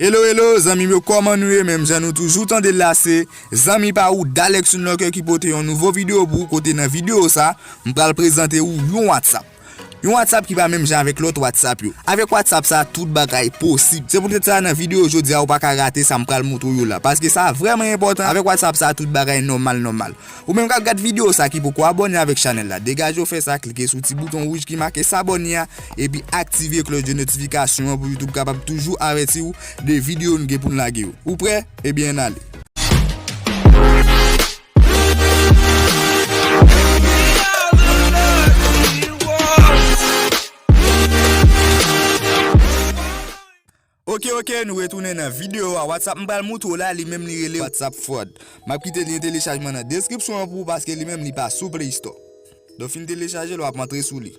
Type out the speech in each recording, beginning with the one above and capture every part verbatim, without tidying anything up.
Hello, hello, zanmi m yo, kòman nou ye? Menm jan nou toujou tande l la, se zanmi pa ou, Dalex Unlocker, ki pote yon nouvo videyo pou ou, kote nan videyo sa, m pral prezante ou yon WhatsApp. Yon WhatsApp ki pa menm jan avèk lòt WhatsApp yo. Avèk WhatsApp sa, tout bagay posib. Se poutèt sa, nan videyo jodi a, ou pa ka rate sa m pral montre w yo la. Paske sa vrèman enpòtan. Avèk WhatsApp sa, tout bagay nòmal, nòmal. Ou menm k ap gad videyo sa ki poko abòne avèk chanèl la, degaje w fè sa, klike sou ti bouton wouj ki make s'abonner a, epi aktive klòch de notifikasyon an pou YouTube kapab toujou avèti w de videyo nou gen pou n lage yo. Ou prè? Ebyen, ann ale. Oke, oke, nou retounen nan videyo a. WhatsApp m pral moutre w la, li menm li rele WhatsApp Fraud. M ap kite lyen telechajman nan deskripsyon an pou ou, paske li menm li pa sou Play Store. Lè w fin telechaje l, w ap antre sou li.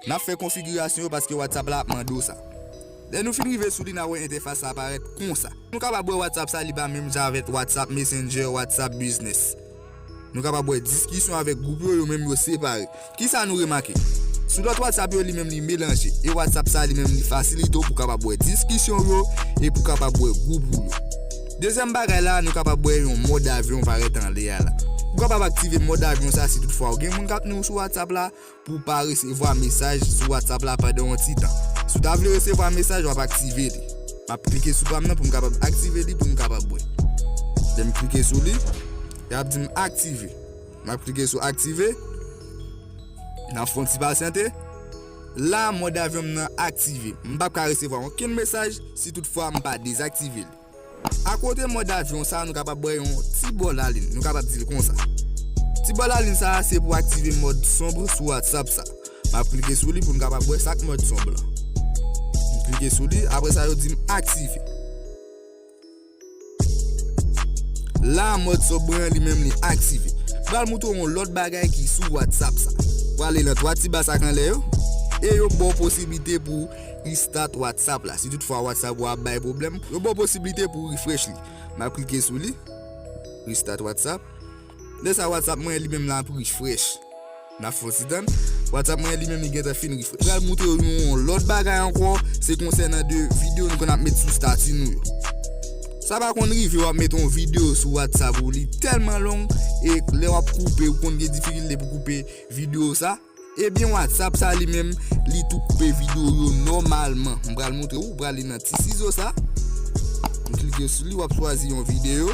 N ap fè konfigirasyon yo paske WhatsApp la ap mande w sa. Lè nou fin rive sou li, n a wè entèfas sa parèt konsa. Nou kapab wè WhatsApp sa, li pa menm jan avèk WhatsApp Messenger, WhatsApp Business. Nou kapab wè diskisyon avèk gwoup yo, yo menm yo separe. Kisa nou remake? Sou lòt WhatsApp yo, li menm li melanje. E WhatsApp sa, li menm li fasilite w pou kapab wè diskisyon w yo e pou kapab wè gwoup ou yo. Dezyèm bagay la, nou kapab wè yon mòd avyon parèt anlè a la. Ou kapab aktive mòd avyon sa si toutfwa ou gen moun k ap ni w sou WhatsApp la pou w pa resevwa mesaj sou WhatsApp la pandan yon ti tan. Si w ta vle resevwa mesaj, w ap aktive li. M ap klike sou pa m nan pou m kapab aktive li, pou m kapab wè. Lè m klike sou li, y ap di m aktive. M ap klike sou aktive. N ap fè yon ti pasyante. La, mòd avyon m nan aktive. M p ap ka resevwa okenn mesaj si toutfwa m pa dezaktive li. Akote mòd avyon sa, nou kapab wè yon ti bò lalin. Nou kapab di l konsa. Ti bò lalin sa, se pou aktive mòd sonb sou WhatsApp sa. M ap klike sou li pou n kapab wè sa k mòd sonb lan. M klike sou li, apre sa, yo di m aktive. La, mòd sonb mwen an, li menm, li aktive. M pral moutre w yon lòt bagay ki sou WhatsApp sa. Ou prale nan twa ti ba sa k anlè yo, e yo ba w posiblite pou restart WhatsApp la. Si toutfwa WhatsApp ou ap bay pwoblèm, yo ba w posiblite pou refresh li. M ap klike sou li. Restart WhatsApp. Lè sa, WhatsApp mwen, li menm, l ap refresh. N ap fè yon ti tann. WhatsApp mwen li menm li gentan fin refresh. Pral moutre w yon lòt bagay ankò, se konsènan de videyo nou konn ap met sou stati nou yo. Sa pa konn rive w ap met yon videyo sou WhatsApp ou, li tèlman long, e lè w ap koupe, ou konn gen difikilte pou koupe videyo sa. Ebyen, WhatsApp sa li menm, li tou koupe videyo yo nòmalman. M pral moutre w, ou prale nan ti sizo sa. M klike sou li, w ap chwazi yon videyo.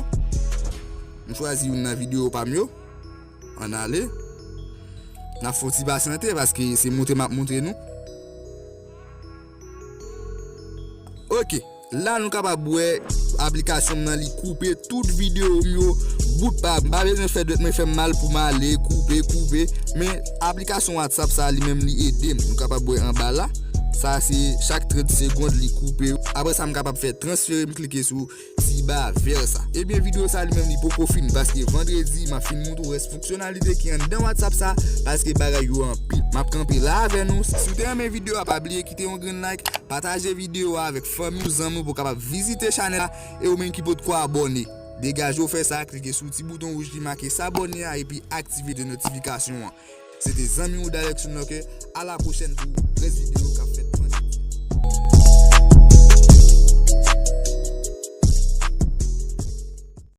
M chwazi youn nan videyo pa m yo. Ann ale. N ap fè yon ti pasyante paske se moutre m ap moutre nou. Oke. La, nou kapab wè aplikasyon m nan, li koupe tout videyo m yo bout pa bout. M pa bezwen fè dwèt mwen fè m mal pou m ale koupe, koupe. Men aplikasyon WhatsApp sa, li menm, li ede m. Nou kapab wè anba la. Sa, se chak trant segonn, li koupe. Apre sa, m kapab fè transfere, m klike sou ti ba vè sa. Ebyen, videyo sa li menm li poko fini, paske vandredi m ap fin moutre w rès fonksyonalite ki anndan WhatsApp sa, paske bagay yo anpil. M ap kanpe la avè nou. Si w te renmen videyo a, pa bliye kite yon grenn like, pataje videyo a avèk fanmi w, zanmi w pou w kapab vizite chanèl la, e ou menm ki potko abòne, degaje w fè sa, klike sou ti bouton wouj ki make s'abonner a epi aktive de notifikasyon an. Se te zanmi w Direction Locker, a la pwochèn pou rès videyo k ap fèt.